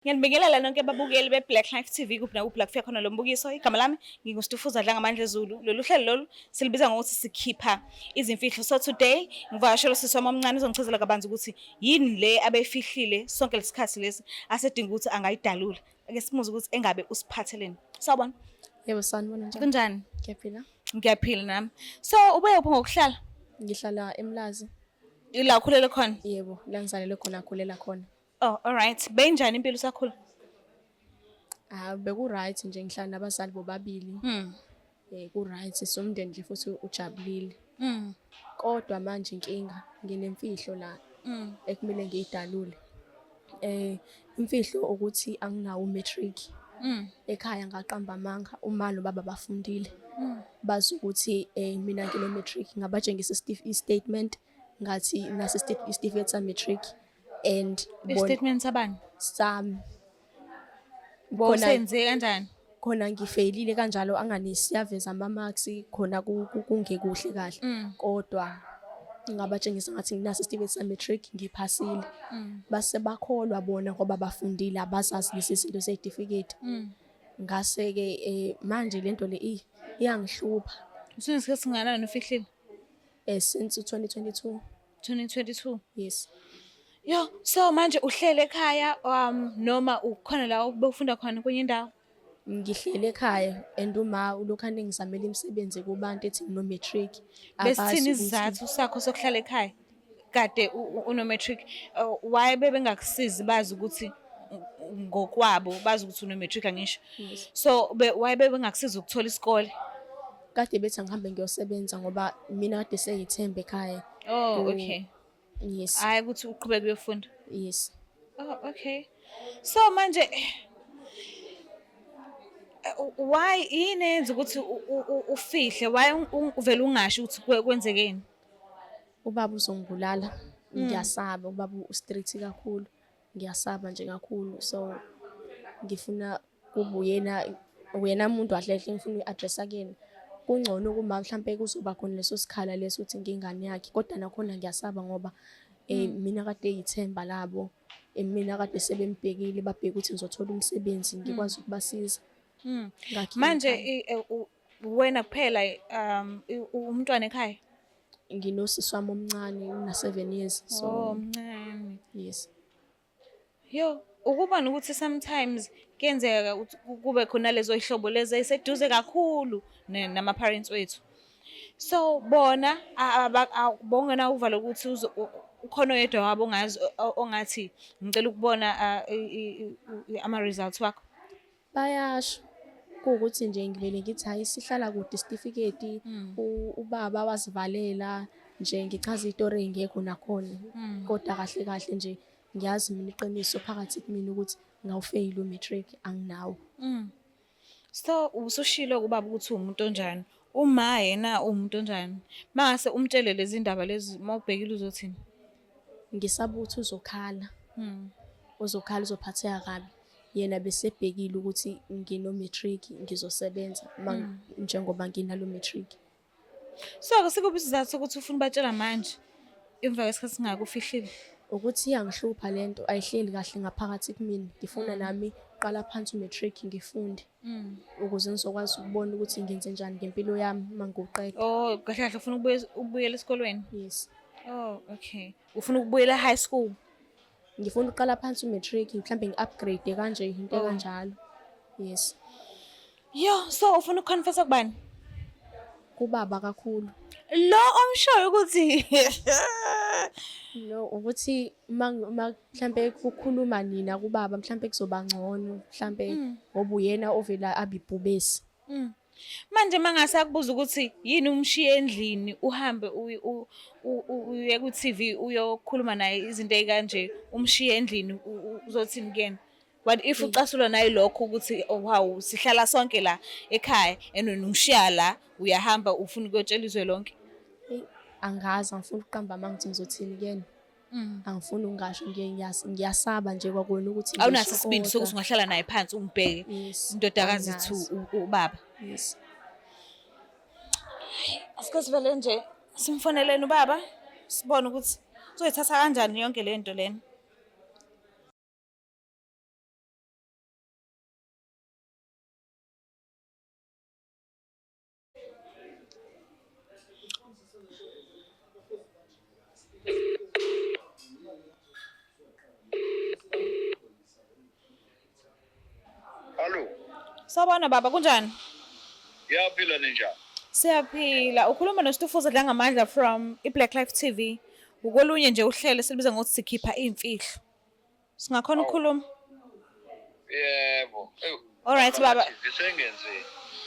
Ngiyanibingelela nonke babukeli be-Black Life TV kuphi nakuphi la kufika khona lo mbukiso. Igama lami nginguStufuza Dlangamandla Zulu. Lolu hlelo lolu silibiza ngokuthi sikhipha izimfihlo. So today ngivakashela usisi wami omncane uzongichazela kabanzi ukuthi yini le abeyifihlile sonke lesikhathi lesi asedinga ukuthi angayidalula. Ake simuze ukuthi engabe usiphatheleni. Sawubona. Yebo, sanibona, njani? Kunjani? Ngiyaphila. Ngiyaphila nami. So ubuye kuphi ngokuhlala? Ngihlala eMlazi. Ila ukhulele khona? Yebo, la ngizalelwe khona, khulela khona. Oh, all right. Benjani impilo usakhula? Ah, beku right nje, ngihlala nabazali bobabili. Ku right, somndeni nje futhi ujabulile. Kodwa manje inkinga, nginemfihlo la ekumele ngiyidalule. Imfihlo ukuthi anginawo umatric. Ekhaya ngaqamba amanga, uma nobaba bafundile. Bazi ukuthi mina ngino matric, ngabatshengisa i-statement, ngathi nasi isitifiketi sa matric and I-statement sabani? Sami. Bowusenze kanjani? Khona ngifeyilile kanjalo, angani siyaveza ama-marks khona, kungekuhle kahle, kodwa ngabatshengisa ngathi nginaso isitifiketi sa-matric, ngiphasile, base bakholwa bona ngoba bafundile, abazazi lezi zinto zey'tifiketi. Ngase-ke manje lento le iyangihlupha. Usunesikhathi singakanani ufihlile? Since 2022. 2022? Yes. Yo, so manje uhlele ekhaya noma ukhona la obufunda khona kwenye indawo? Ngihlele ekhaya and uma ulokhu anengizamela imisebenzi kubantu ethi ngino-matric. Besithini isizathu sakho sokuhlala ekhaya? Kade uno-matric, why bebengakusizi bazi ukuthi ngokwabo bazi ukuthi uno-matric, angisho? Yes. So why bebengakusizi ukuthola isikole? Kade bethi angihambe ngiyosebenza ngoba mina kade sengithemba ekhaya. Oh, okay. Yes. Hayi ukuthi uqhubeke uyofunda. Yes. Oh, okay. So manje why, yini eyenza ukuthi ufihle? Why uvele ungasho ukuthi kwenzekeni? Ubaba uzongibulala. Ngiyasaba, ubaba u-strict kakhulu. Ngiyasaba nje kakhulu. So ngifuna kube uyena, uyena umuntu kahle kahle ngifuna uyi-address-a kuyena. Kungcono kuma mhlampe kuzoba khona leso sikhala leso ukuthi ngingane yakhe, kodwa nakhona ngiyasaba ngoba mina kade yithemba labo, mina kade sebembhekile, babheke ukuthi ngizothola umsebenzi ngikwazi ukubasiza. Ngakhe Manje ekhaya. Wena kuphela umntwana ekhaya? Nginosisi wami omncane, una 7 years, so Oh, mncane. Yes. Yo, ukuba nokuthi sometimes kuyenzeka ukuthi kube khona lezo ihlobo lezi eziseduze kakhulu nama parents wethu. So bona bongena uvalo ukuthi ukhona oyedwa wabo ongazi ongathi ngicela ukubona ama results wakho. Bayasho kuwukuthi nje ngivele ngithi hayi, sihlala kude isitifiketi, ubaba wasivalela nje, ngichaza itori ey'ngekho nakhona, kodwa kahle kahle nje ngiyazi mina iqiniso phakathi kumina ukuthi ngawufeyila u-matric, anginawo. So usushilo kubaba ukuthi uwumuntu onjani. Uma yena uwumuntu onjani? Mangase umtshele lezi ndaba lezi, mawubhekile uzothini? Ngisaba ukuthi uzokhala. Uzokhala, uzophatheka kabi. Yena besebhekile ukuthi ngino-matric ngizosebenza njengoba nginalo matric. So sikuphi isizathu sokuthi ufuna ubatshela manje emva kwesikhathi singaka ufihlile? Ukuthi iyangihlupha lento, ayihleli kahle ngaphakathi kumina. Ngifuna nami qala phansi u-matric ngifunde ukuze ngizokwazi ukubona ukuthi ngenze njani ngempilo yami uma ngiwuqeda. Oh, kahle kahle ufuna ukubuyela esikolweni? Yes. Oh, okay. Ufuna ukubuyela high school? Ngifuna ukuqala phansi u-matric, mhlambe ngi-upgrade kanje, into kanjalo. Yes. Yo, so ufuna ukuconfessa kubani? Kubaba kakhulu. Lo omshoyo ukuthi No, ukuthi uma mhlambe kukhuluma nina kubaba, mhlambe kuzoba ngcono, mhlambe ngoba uyena ovela abibhubesi. Manje mangase akubuza ukuthi yini umshiye endlini uhambe uye ku TV uyokhuluma naye izinto ezikanje, umshiye endlini, uzothini kuyena? What if ucasulwa naye lokho ukuthi, oh wow, sihlala sonke la ekhaya and wena ungishiya la, uyahamba ufuna ukuyotshela izwe lonke? Eyi, angazi, angifuni ukuqamba amanga ukuthi ngizothini kuyena. Angifuni ukungasho nje, ngiyasaba nje kwakona ukuthi ngisho Awunaso isibindi sokuthi kodwa. ungahlala naye phansi umbheke Yes, indodakazi ethu anginaso. ubaba. Yes. Asike sivele nje simfoneleni ubaba sibone ukuthi uzoyithatha kanjani yonke le nto lena. Sawubona baba, kunjani? Ngiyaphila, ninjani? Siyaphila. Ukhuluma noStufuza Dlangamandla from iBlack Life TV. Ukolunye nje uhlelo esilibiza ngokuthi sikhipha iy'mfihlo. Singakhona ukukhuluma? Yebo. Ewu, Alright baba. Sengenzeni?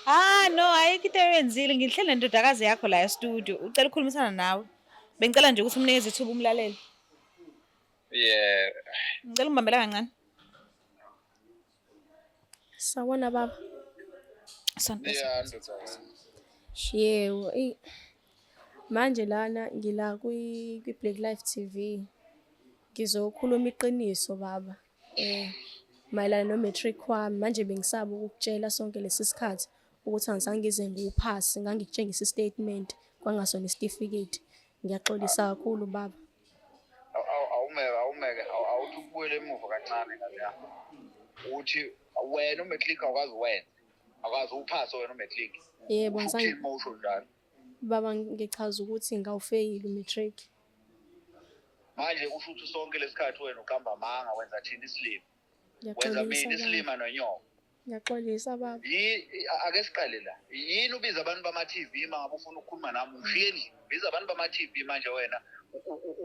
Ah no, ayikho into oyenzile. Ngihleli nendodakazi yakho la e-studio. Ucela ukukhulumisana nawe. Bengicela nje ukuthi umnikeze ithuba umlalele. Yebo. Ngicela ungibambele kancane. Sawubona baba. Sonto. Ya ndodakazi. Yebo, eyi manje lana ngila kwi-Black Life TV. Ngizokhuluma iqiniso baba. Mayelana no-matric wami. Manje bengisaba ukukutshela sonke lesi sikhathi ukuthi angizange ngize ngiwuphase, ngangikutshengisa i-statement kwangasona isitifiketi. Ngiyaxolisa kakhulu baba. Awumeke, awumeke, awuthi ukubuyela emuva kancane ngane yami. Uthi wena umatric awukazi wenze. Awukazi uphase wena umatric. Yebo, Usho angizange ukuthini uma usho njalo? Baba, ngichaza ukuthi ngawufeyila umatric. Manje usho ukuthi sonke lesikhathi wena uqamba amanga, wenza thina isilima. Wenza Ngiyaxolisa mina baba. isilima nonyoko. Ngiyaxolisa baba. Ake siqale la. Yini ubiza abantu bama-TV uma ngabe ufuna ukukhuluma nami ungishiye endlini? Ubiza abantu bama-TV manje wena.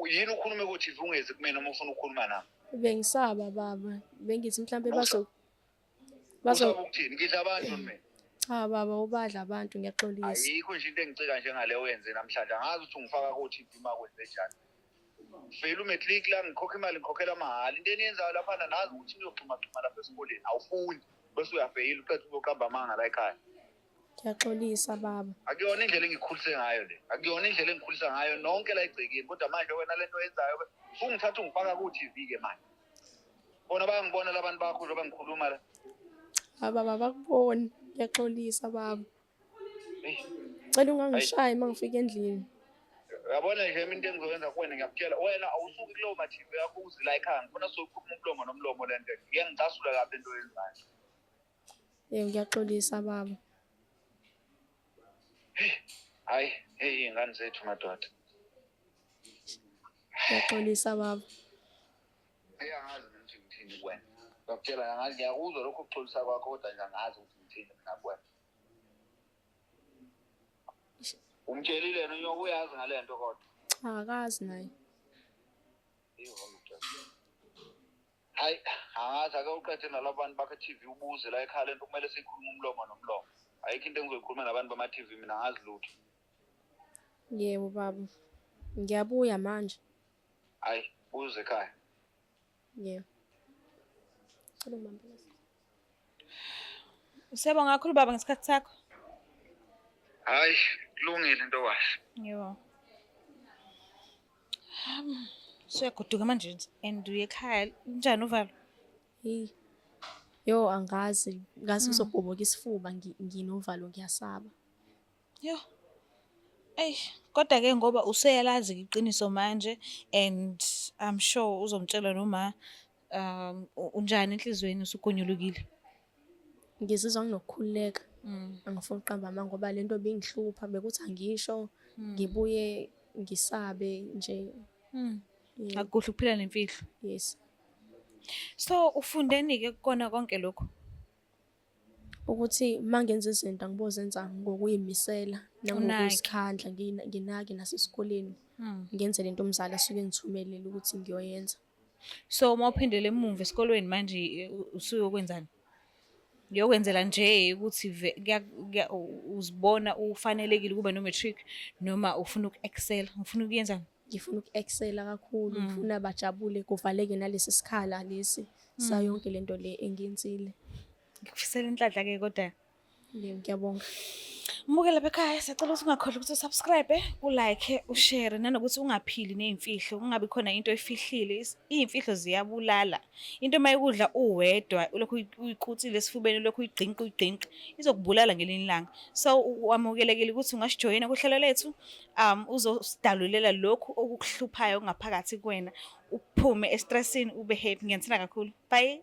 Yini ukhulume ku-TV ungezi kumina uma ufuna ukukhuluma nami? Bengisaba baba. Bengithi mhlambe Usaba ukuthini? Ngidla abantu mina. Cha baba, ubadla abantu, ngiyaxolisa. Ayikho nje into engicika njengale oyenze namhlanje. Angazi ukuthi ungifaka ku-TV uma kwenze njani. Feyila umatric la, ngikhokha imali, ngikhokhela mahhala. Into eniyenzayo laphana nazi ukuthi niyogxumagxuma lapha esikoleni. Awufundi bese uyafeyila uqeda uzoqamba amanga la ekhaya. Ngiyaxolisa baba. Akuyona indlela engikhulise ngayo le. Akuyona indlela engikhulisa ngayo nonke la egcekeni. Kodwa manje wena lento oyenzayo usungithatha ungifaka ku-TV ke manje. Bona bayangibona labantu bakho njengoba ngikhuluma la. Cha baba, bakuboni. Ngiyaxolisa baba. Eyi. Cela ungangishayi uma ngifika endlini. Uyabona nje mina into engizoyenza kuwena, ngiyakutshela wena awusuki kulowo ma-TV yakho uze la ekhaya. Ngifuna sizokhuluma umlomo nomlomo le nto. Ngiyangicasula kabi lento oyenzayo. Yebo, ngiyaxolisa baba. Hayi, hey iy'ngane zethu madoda. Ngiyaxolisa baba. Hey, angazi mina ukuthi ngithini kuwena. Ngiyakutshela angazi, ngiyakuzwa lokho kuxolisa kwakho kodwa nje angazi ukuthi ngithini mina kuwena. Umtshelile yena unyoko, uyazi ngale nto kodwa? Cha, akazi naye. Hayi, angazi, ake uqede nalabo bantu bakho e-TV ubuze la ekhaya lento kumele siyikhulume umlomo nomlomo. Ayikho into engizoyikhuluma nabantu bama-TV mina, angazi lutho. Yebo baba. Ngiyabuya manje. Hayi, buze ekhaya. Yebo. Cela ungibambe. Siyabonga kakhulu baba ngesikhathi sakho. Hayi, kulungile ntokazi. Yebo. Suyagoduka manje and uye ekhaya. Kunjani uvalo? Hey. Yo, angazi, ngazi kuzobhoboka isifuba, nginovalo, ngiyasaba. Yo. Eyi, kodwa ke ngoba useyalazi iqiniso manje and I'm sure uzomtshela noma unjani enhliziyweni usugonyulukile? Ngizizwa nginokukhululeka. Angifuni ukuqamba amanga ngoba lento ibingihlupha, bekuthi angisho, ngibuye ngisabe nje. Yebo. Akukuhle ukuphila nemfihlo. Yes. So ufundeni ke kukona konke lokho? Ukuthi uma ngenza izinto angibozenza ngokuyimisela nangokuzikhandla, nginake nasesikoleni. Ngenze lento umzali asuke engithumelele ukuthi ngiyoyenza. So uma uphindele emuva esikolweni manje usuyokwenzani? Uyokwenzela nje ukuthi uzibona ufanelekile ukuba no-matric noma ufuna uku-excel, ufuna ukuyenzani? Ngifuna uku-excela kakhulu, ngifuna bajabule, kuvaleke nalesi sikhala lesi sayonke lento le engiyenzile. Ngikufisela inhlanhla ke kodwa. Yebo, ngiyabonga. Mbukeli lapha ekhaya, siyacela ukuthi ungakhohlwa ukuthi usubscribe, ulike, ushare nanokuthi ungaphili ney'mfihlo, kungabi khona into oyifihlile. Iy'mfihlo ziyabulala. Into uma ikudla uwedwa, ulokhu uyikutsile esifubeni, ulokhu uyigqinqa uyigqinqa, izokubulala ngelinye ilanga. So wamukelekile ukuthi ungasijoyina kuhlelo lethu, uzosidalulela lokhu okukuhluphayo okungaphakathi kuwena, uphume estressini ube happy. Ngiyanithanda kakhulu. Bye.